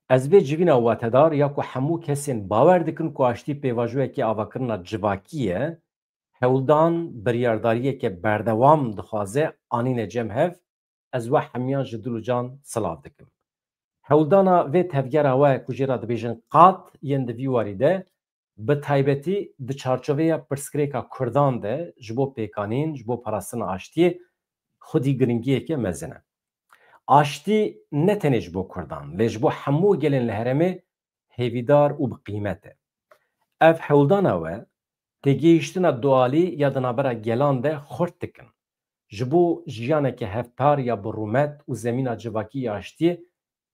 Ez vê civîna watedar ya ku hemû kesên bawer dikin ku aştî pêvajoyekî avakirina civakî ye, hewldan, biryardariyeke berdewam dixwaze anîne cem hev, ez we hemiyan ji dil û can silav dikim. Hewldana vê tevgera we ku jê re dibêjin qad yên di vî warî de, bi taybetî di çarçoveya pirsgirêka Kurdan de ji bo pêkanîn, ji bo parastina aştiyê xwedî giringiyeke mezin e. Aştî ne tenê ji bo Kurdan, lê ji bo hemû gelên li herêmê hêvîdar û bi qîmet e. Ev hewldana we têgihiştina dualî ya di navbera gelan de xurt dikin. Ji bo jiyaneke hevpar ya bi rûmet û zemîna civakî ya aştiyê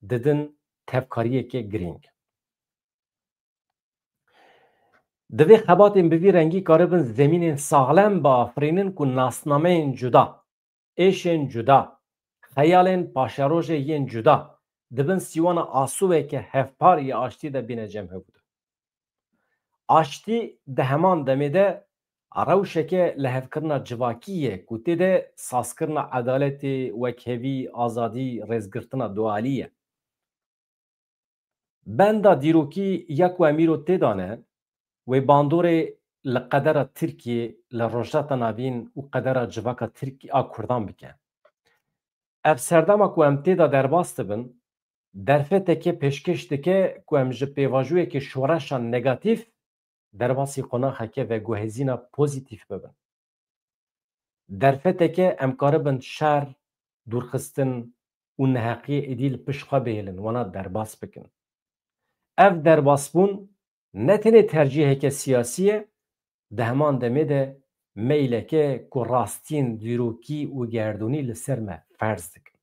didin tevkariyeke girîng. Divê xebatên bi vî rengî karibin zemînên saxlem biafirînin ku nasnameyên cuda, êşên cuda, xeyalên paşerojê yên cuda di bin sîwana asûveke hevpar yê aştî de bîne cem hev de. Aştî di heman demê de rewşeke lihevkirina civakî ye ku tê de sazkirina edaletê, wekhevî, azadî, rêzgirtina dualî ye. Benda dîrokî ya ku em îro tê de ne, wê bandorê li qedera Tirkiyê, li Rojhilata Navîn û qedera civaka Tirkî a Kurdan bike. Ev serdema ku em tê de derbas dibin, derfeteke pêşkêş dike ku em ji pêvajoyeke şoreşa negatîf derbasî qonaxeke veguhezîna pozîtîf bibin. Derfeteke em karibin şer, dûrxistin û neheqiyê êdî li pişt xwe bihêlin, wana derbas bikin. Ev derbasbûn ne tenê tercîheke siyasî ye, di heman demê de meyleke ku rastiyên dîrokî û gerdûnî li ser me ferz dikin.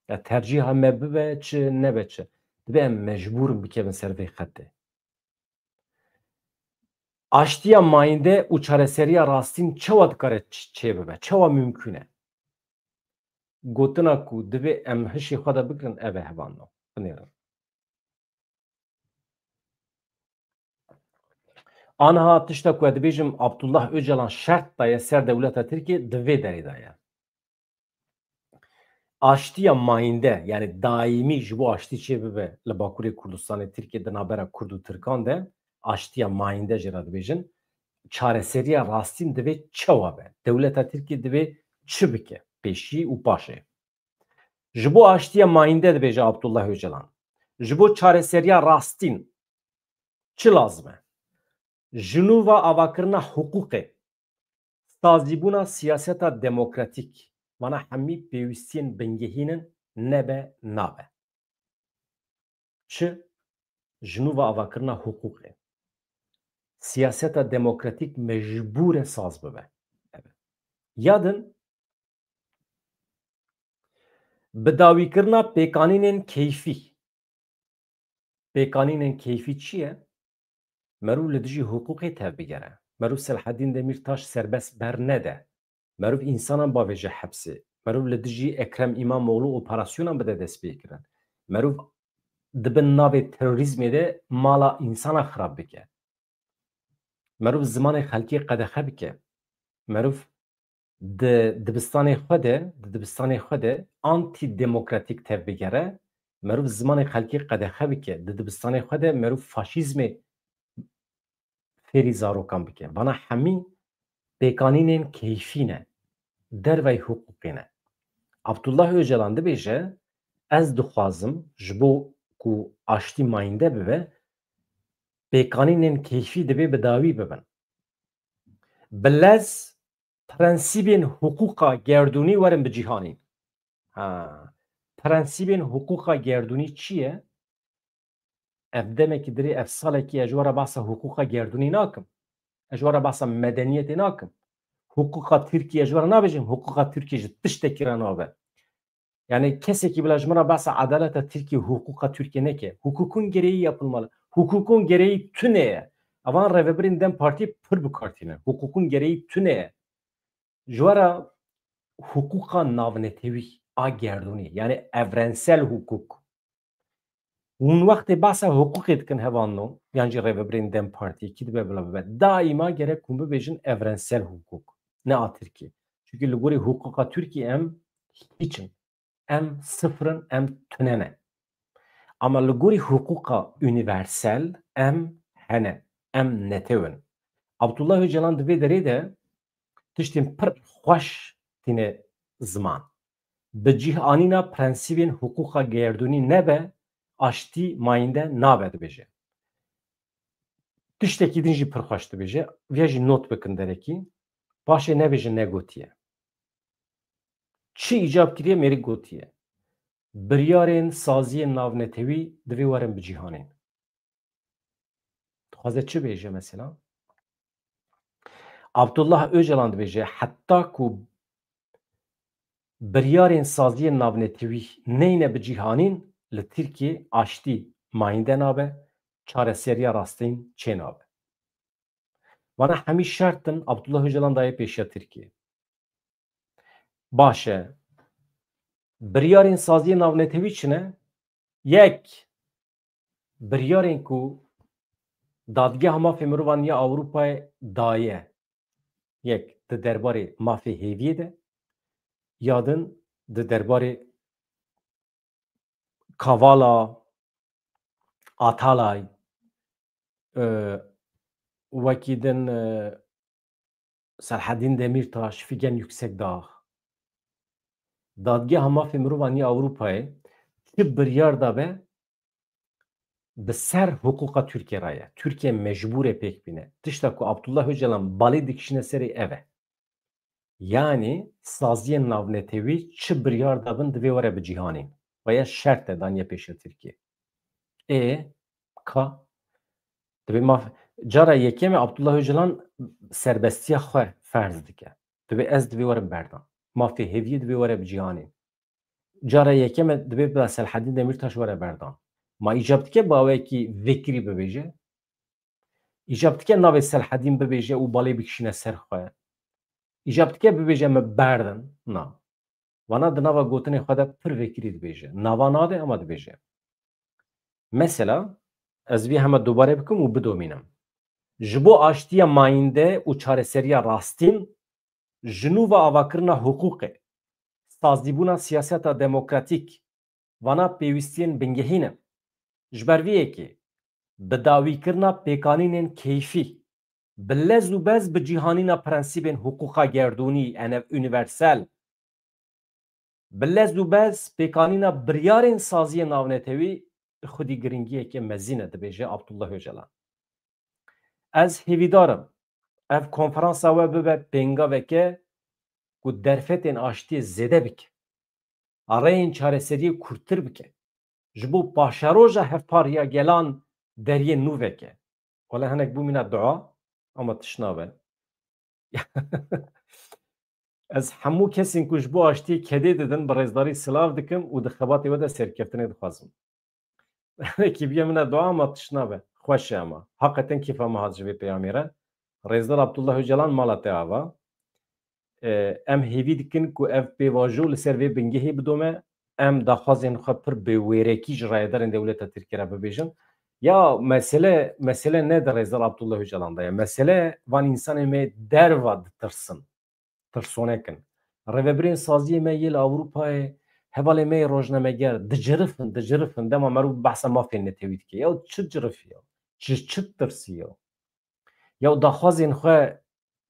Ya tercîha me bibe çi nebe çi, dibe em mecbûr in bikevin ser vê xetê. Aştiya mayînde û çareseriya rastîn çawa dikare ç-, çêbibe? Çawa mimkûn e? Gotina ku divê em hişê xwe de bigirin, ev e hevalno. Binêrin. Aniha tişta ku ez dibêjim Abdullah Ocalan şert daye ser dewleta Tirkiyê, di vê derê de ye. Aştiya mayînde, yani daîmî ji bo aştî çêbibe li Bakurê Kurdistanê Tirkiye di navbera Kurd û Tirkan de, aştiya mayînde jê re dibêjin, çareseriya rastîn divê çawa be? Dewleta Tirkiye divê çi bike pêşî û paşê? Ji bo aştiya mayînde dibêje Abdullah Ocalan. Ji bo çareseriya rastîn çi lazim e? Ji nû ve avakirina hiqûqê, sazîbûna siyaseta demokratîk, vana hemî pêwîstiyên bingehîn in, nebe nabe. Çi? Ji nû ve avakirina hiqûqê. Siyaseta demokratîk mecbûr e saz bibe. Evet. Ya din, bidawîkirina pêkanînên keyfî. Pêkanînên keyfî çi ye? Merûv li dijî hiqûqê tevbigere. Merûv Selahedîn Demîrtaş serbest bernede. Merûv însanan bavêje hepsê. Merûv li dijî Ekrem Îmamoğlu operasyonan bide destpêkirin. Merûv di bin navê terorîzmê de mala însana xirab bike. Merûv zimanê xelkê qedexe bike. Merûv di dibistanê xwe de, di dibistanê xwe de antîdemokratîk tevbigere. Merûv zimanê xelkê qedexe bike. Di dibistanê xwe de merûv faşîzmê fêrî zarokan bike. Vana hemî pêkanînên keyfî ne. Dervey hiqûqê ne. Abdullah Ocalan dibêje, ez dixwazim ji bo ku aştî mayînde bibe, pêkanînên keyfî divê bi dawî bibin. Bi lez prensîbên hiqûqa gerdûnî werin bicîhanîn. Ha, prensîbên hiqûqa gerdûnî çi ye? Ev demekî dirê, ev salekî ez ji we re behsa hiqûqa gerdûnî nakim. Ez ji we re behsa medeniyetê nakim. Hiqûqa Tirkiyê ez ji we re nabêjim, hiqûqa Tirkiyê ji tiştekî re nabe. Yani kesekî bila ji min re behsa edaleta Tirkiyê, hiqûqa Tirkiyê neke. Hukukun gereği yapılmalı. Hukukun gereği tune ye. Evan rêvebirên DEM Partî pir bi kar tîne. Hukukun gereği tune ye. Ji we re hiqûqa navnetewî a gerdûnî, yani evrensel hukuk. Hûn wextê behsa hiqûqê dikin hevalno, yan jî rêvebirên DEM Partî, kî dibe bila bibe, daîma gerek hûn bibêjin evrensel hukuk, ne a Tirkiyê. Çunkî li gorî hiqûqa Tirkiyê em hîç in. Em sifir in, em tune ne. Ama li gorî hiqûqa unîversel em hene, em netew in. Abdullah Ocalan di vê derê de tiştên pir xweş tîne ziman. Bi cih anîna prensîbên hiqûqa gerdûnî nebe, aştî mayînde nabe dibêje. Tiştekî din jî pir xweş dibêje, viya jî not bikin derekî. Paşê nebêje negotiye. Çi îcab kiriye, mêrik gotiye. Biryarên saziyên navnetewî divê werin bicîhanîn. Dixwaze çi bêje mesela? Abdullah Ocalan dibêje, heta ku biryarên saziyên navnetewî neyne bicîhanîn, li Tirkiyê aştî mayînde nabe, çareseriya rastîn çênabe. Vana hemî şert in Abdullah Ocalan daye pêşiya Tirkiyê. Baş e. Biryarên saziyê navnetewî çi ne? Yek, biryarên ku Dadgeha Mafê Mirovan ya Ewropayê daye. Yek, di derbarê mafê hêviyê de, ya din di derbarê Kavala, Atalay, e, wekî din, e, Serhedîn Demîrtaş, Figen Yüksekdağ. Dadgeha Mafê Mirovan ya Ewropayê çi biryar dabe, bi ser hiqûqa Tirkiyê re ye. Tirkiye mecbûr e pêk bîne. Tişta ku Abdullah Ocalan balê dikişîne serê ev e. Yanî saziyên navnetewî çi biryar dabin divê were bicîhanîn. Ve ya şert e daniye pêşiya Tirkiyê. Ê, ka? Dibê maf-, cara yekemê Abdullah Öcalan serbestiya xwe ferz dike. Dibê ez divê werim berdan. Mafê hêviyê divê were bi cîhanê. Cara yekemê dibê bila Selhedîn Demîrtaş were berdan. Ma îcab dike bi awekî vekirî bibêje? Îcab dike navê Selhedîn bibêje û balê bikişîne ser xwe? Îcab dike bibêje me berdin? Na. Vana di nava gotinê xwe de pir vekirî dibêje. Nava nade ama dibêje. Mesela, ez vî heme dubare bikim û bidomînim. Ji bo aştiya mayînde û çareseriya rastîn, ji nû ve avakirina hiqûqê, sazîbûna siyaseta demokratîk, vana pêwîstiyên bingehî ne. Ji ber vê yekê, bidawîkirina pêkanînên keyfî, bi lez û bez bi cîhanîna prensîbên hiqûqa gerdûnî, ene unîversel, bi lez û bez pêkanîna biryarên saziyê navnetewî xwedî giringiyeke mezin e, dibêje Abdullah Öcalan. Ez hêvîdar im ev konferansa we bibe pêngaveke ku derfetên aştiyê zêde bike, rêyên çareseriyê kûrtir bike, ji bo paşeroja hevpar ya gelan deriyê nû veke. Wele hinek bû mîna dua, ama tişt nabe. Ez hemû kesên ku ji bo aştiyê kedê didin, bi rêzdarî silav dikim û di xebatê we de serkeftinê dixwazim. Hinekî bûye mîna dua, ama tişt nabe. Xweş e ama. Heqeten kêfa me hat ji vê peyamê re. Rêzdar Abdullah Öcalan, mala te ava. E, em hêvî dikin ku ev pêvajo li ser vê bingehê bidome. Em daxwazên xwe pir bi wêrekî ji rayedarên dewleta Tirkiyê re bibêjin. Ya mesele, mesele ne di Rêzdar Abdullah Öcalan de ye. Mesele van însanên me derva ditirsin. Tirsonek in. Rêvebirên saziyê me yê li Ewropayê, hevalê me yê rojnameger, dicirifin, dicirifin. Dema merû behsa mafên netewî dike. Ya çi cirifî ya? Çi, çi tirsî ya? Ya daxwazên xwe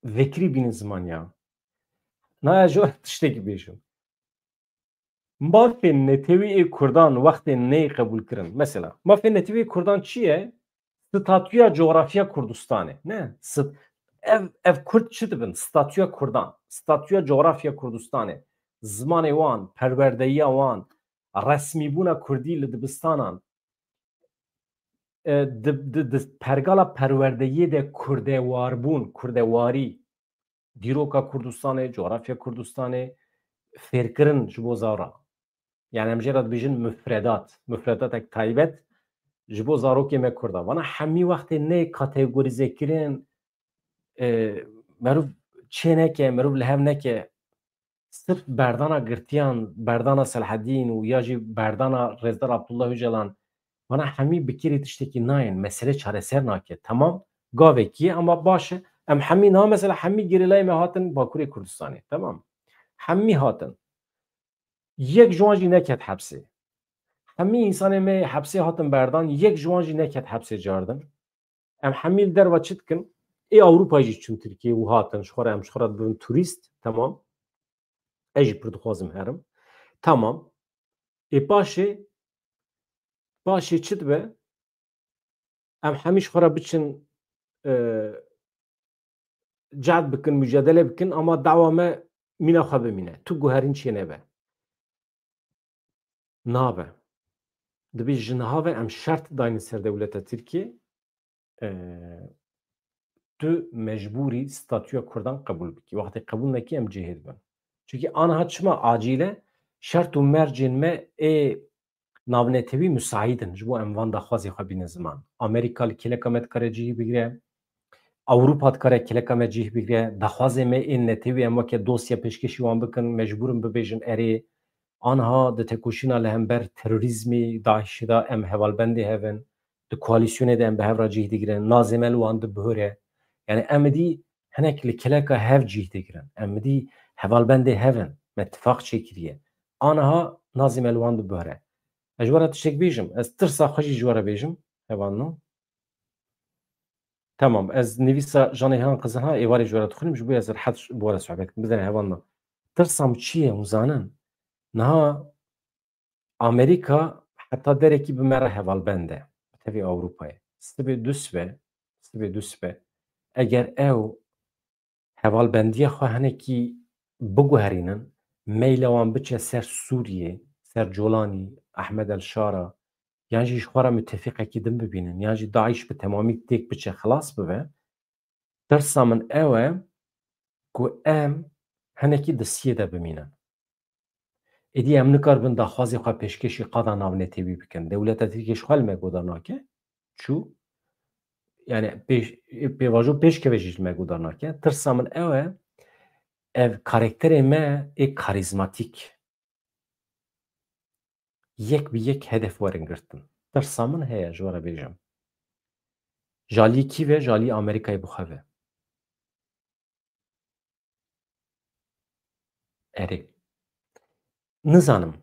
vekirî bînin ziman ya. Na ez ji we tiştekî bêjim. Mafên netewî ê Kurdan wextê neyê qebûlkirin. Mesela, mafên netewî ê Kurdan çi ye? Statûya cografya Kurdistanê. Ne? St-, ev, ev Kurd çi dibin? Statûya Kurdan. Statûya cografya Kurdistanê. Zimanê wan, perwerdeyiya wan, resmîbûna Kurdî li dibistanan, e, di, di, di pergala perwerdeyê de kurdewarbûn, kurdewarî, dîroka Kurdistanê, cografya Kurdistanê, fêrkirin ji bo zara. Yani em jê re dibêjin mufredat, mufredatek taybet ji bo zarokê me Kurda. Vana hemî wextê neyê kategorîze kirin, e, merûv çê neke, merûv li hev neke, sirf berdana girtiyan, berdana Selhedîn û ya jî berdana Rêzdar Abdullah Öcalan, vana hemî bi kirê tiştekî nayên, mesele çareser nake. Temam, gavekî ye, ama baş e. Em hemî niha mesela hemî gerîlayê me hatin Bakurê Kurdistanê. Temam. Hemî hatin. Yek ji wan jî neket hepsê. Hemî însanê me hepsê hatin berdan, yek ji wan jî neket hepsê cardin. Em hemî li derva çi dikin? Ê Ewropayê jî çûn Tirkiyê û hatin, ji xwe re em ji xwe re dibin turîst, temam. Ez jî pir dixwazim herim. Temam. Ê paşê, paşê çi dibe? Em hemî ji xwe re biçin, e, cehd bikin, mücadele bikin, ama dawa me mîna xwe bimîne. Tu guherîn çê nebe. Nabe. Dibê ji niha ve em şert daynin ser dewleta Tirkiyê. E, tu mecbûrî statûya Kurdan qebûl bikî. Wextê qebûl nekî em cihê dibin. Çunkî aniha çima acîl e? Şert û mercên me ê navnetewî musaîd in ji bo em van daxwazê xwe bînin ziman. Amerîka li kêleka me dikare cihî bigire, Ewropa dikare kêleka me cihî bigire, daxwazê me ên netewî em weke dosya pêşkêşî wan bikin, mecbûr in bibêjin erê, aniha di tekoşîna li hember terorîzmê, DAIŞê de em hevalbendê hev in, di koalîsyonê de em bi hev re cih digirin, nazê me li wan di bihore. Yani em dî hinek li kêleka hev cih digirin. Em dî hevalbendê hev in, me tifaq çêkiriye. Aniha nazê me li wan di bihore. Ez ji we re tiştek bêjim, ez tirsa xwe jî ji we re bêjim, hevalno. Tamam, ez nivîsa Janê Helan Qizilha êvarê ji we re dixwînim, ji bo ez rehet bi we re sohbet bikim. Bizane hevalno. Tirsa min çi ye, hûn zanin? Niha Amerîka heta derekî bi me re hevalbend e, bi tevî Ewropayê. Sibê dusibe, sibê dusibe, eger ew hevalbendiya xwe hinekî biguherînin, meyla wan biçe ser Sûriyê, ser Colanî, Ehmed El Şara, yan jî ji xwe re müttefiqekî din bibînin, yan jî DAIŞ bi temamî têk biçe, xilas bibe, tirsa min ew e ku em hinekî di siyê de bimînin. Êdî em nikaribin daxwazê xwe pêşkêşî qada navnetewî bikin. Dewleta Tirkiyê ji xwe li me godar nake. Çû, yani pêş, pêvajo pêşkeve jî ji me godar nake. Tirsa min ew e, ev karakterê me ê karîzmatîk yek bi yek hedef werin girtin. Tirsa min heye, ji we re bêjim. Ji aliyê kî ve? Ji aliyê Amerîkayê bi xwe ve. Erê. Nizanim.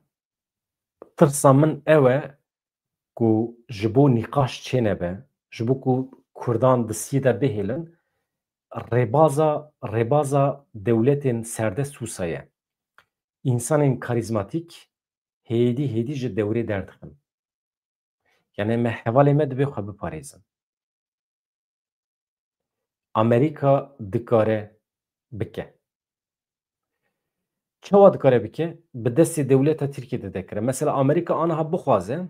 Tirsa min ew e ku ji bo nîqaş çênebe, ji bo ku Kurdan di sî de bihêlin, rêbaza, rêbaza dewletên serdest wisa ye. Însanên karîzmatîk hêdî hêdî ji dewrê derdixin. Yani me, hevalê me divê xwe biparêzin. Amerîka dikare bike. Çawa dikare bike? Bi destê dewleta Tirkiyê dide kirin. Mesela Amerîka aniha bixwaze,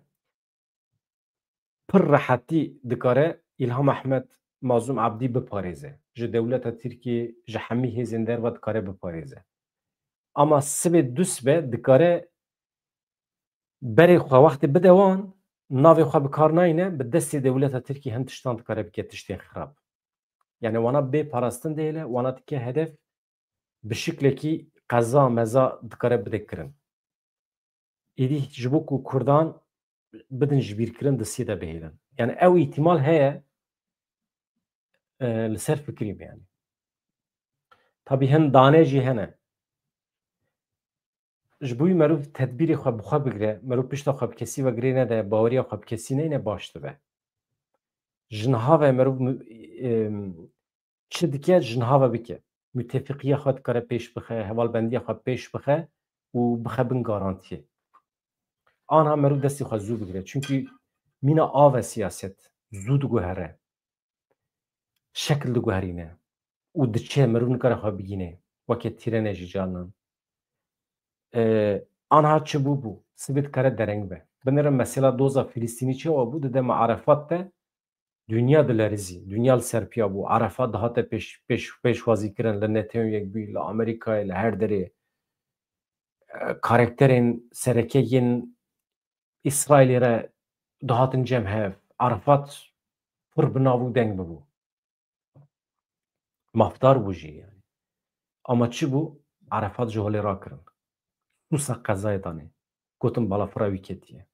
pir rehetî dikare Îlham Ehmed, Mazlûm Ebdî biparêze. Ji dewleta Tirkiyê, ji hemî hêzên derve dikare biparêze. Ama sibê dusbe dikare berê xwe wextê bide wan, navê xwe bi kar nayne, bi destê dewleta Tirkiyê hin tiştan dikare bike, tiştên xirab. Yani wana bê parastin dihêle, wana dike hedef, bi şiklekî qeza meza dikare bide kirin. Êdî ji bo ku Kurdan bidin jibîrkirin, di sî de bihêlin. Yani ew îhtimal heye, e, li ser fikirî me yani. Tabî hin dane jî hene. Ji bo wî merov tedbîrê xwe bi xwe bigire, merov pişta xwe bi kesî ve girê nede, baweriya xwe bi kesî neyne, baş dibe. Ji niha ve merov mu-, em, çi dike, ji niha ve bike. Mutefiqiya xwe dikare pêş bixe, hevalbendiya xwe pêş bixe û bixe bin garantiyê. Anha merov destê xwe zû bigire. Çunkî mîna av e siyaset. Zû diguhere. Şekil diguherîne. Û diçe, merov nikare xwe bigîne. Weke tîrene jî carinan. Ee, anha çi bû bû. Sibê dikare dereng be. Binêre mesela doza Filistînî çawa bû? Di dema Arefat de dinya dilerizî. Dinya li ser piya bû. Arefat dihate pêş, pêş, pêşwazî kirin, li Netewên Yekbûyî, li Amerîkayê, li her derê. Ee, karakterên sereke yên Îsraîlê re dihatin cem hev. Arefat pir bi nav û deng bibû. Mafdar bû jî yani. Ama çi bû? Arefat ji holê rakirin. Sûsa qezayê danê. Gotin balafira wî ketiye.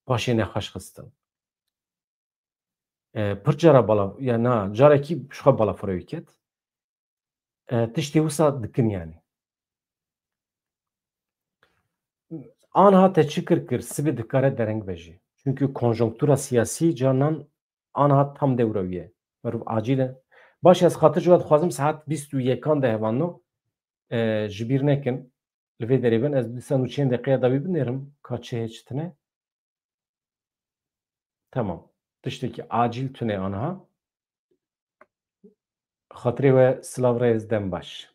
Paşê nexweş xistin. E, pir cara bala-, ya na, carekî ji xwe balafira wî ket. E, tiştê wisa dikin yani. Anha te çi kir kir, sibê dikare dereng be jî. Çünkü konjonktura siyasî carinan anha tam dewra wî ye. Merov acîl e. Baş, ez xatir ji we dixwazim, saet bîst û yekan de hevalno, e, ji bîr nekin. Li vê derê bin, ez dîsa nûçeyên deqeya dawî binêrim, ka çi heye çi tune. Tamam. Tiştekî acîl tune anha. Xatirê we silav, rêz, dem baş.